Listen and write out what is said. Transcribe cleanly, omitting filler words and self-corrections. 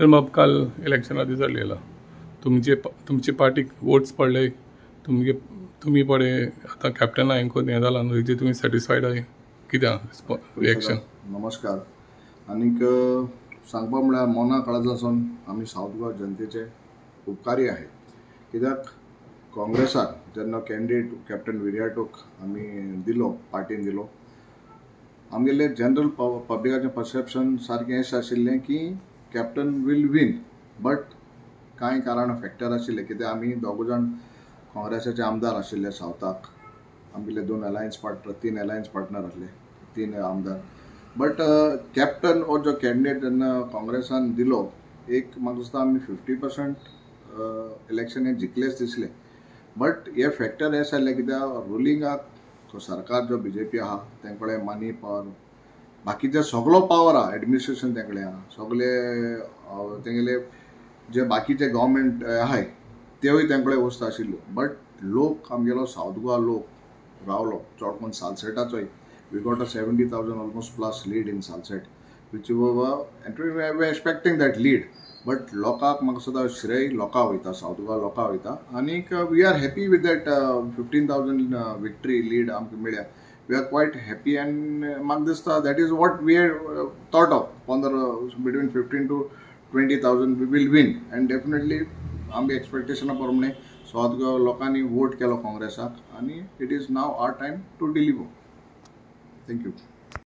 Captain बाब, काल इलेक्शना result येयला. तुमचे तुमचे पार्टीक वोट्स पडले, तुमगे तुमी पळय आतां कॅप्टना हें करून हें जालां न्हू, हेजेर तुमी सॅटिस्फायड आहाय? कितें रिएक्शन? नमस्कार. आनीक सांगपा म्हळ्यार मोना काळजासून आमी सावथ गोवा जनतेचे उपकारी आहे, कित्याक काँग्रेसाक जेन्ना कॅन्डिडेट कॅप्टन विरियाटोक आमी दिलो, पार्टीन दिलो, आमगेले जनरल पब्लिकाचें परसेप्शन सारकें अशें आशिल्लें की कॅप्टन will win. But कांय कारण फॅक्टर आशिल्ले, कित्याक आमी दोग जाण काँग्रेसाचे आमदार आशिल्ले सावथाक, आमगेले दोन अलायन्स पार्टनर, तीन अलायन्स पार्टनर आसले, तीन आमदार. बट कॅप्टन हो जो कॅन्डिडेट जेन्ना काँग्रेसान दिलो, एक म्हाका दिसता आमी 50% इलेक्शन हें जिखलेच दिसलें. बट हे फॅक्टर हे जाल्ले कित्याक रुलिंगाक सरकार जो बीजेपी आहा तें कडेन मनी पावर, बाकीचे सगलो पावर आहा, एडमिनिस्ट्रेशन तें कडेन आहा, सगले तेंगेले जे बाकीचे गव्हर्मेंट आहाय तेवूय तें कडेन वस्तू आशिल्ल्यो. बट लोक आमगेलो सावथ गोवा लोक रावलो चड करून सालसेटाचोय, we got a 70,000 almost plus lead in Salcete, which we expecting that lead. But लोकांक म्हाका सुद्दां श्रेय लोकां वयता, सावथ गोवा लोकां वयता. आनीक we are happy with that 15,000 victory lead आमकां मेळ्ळ्या. We are quite happy and म्हाका दिसता that is what we thought of, 15, between 15 to 20,000 we will win. And definitely आमगे एक्सपेक्टेशना प्रमाणे सावथ गोवा लोकांनी वोट केलो काँग्रेसाक आनी it is now our time to deliver. Thank you.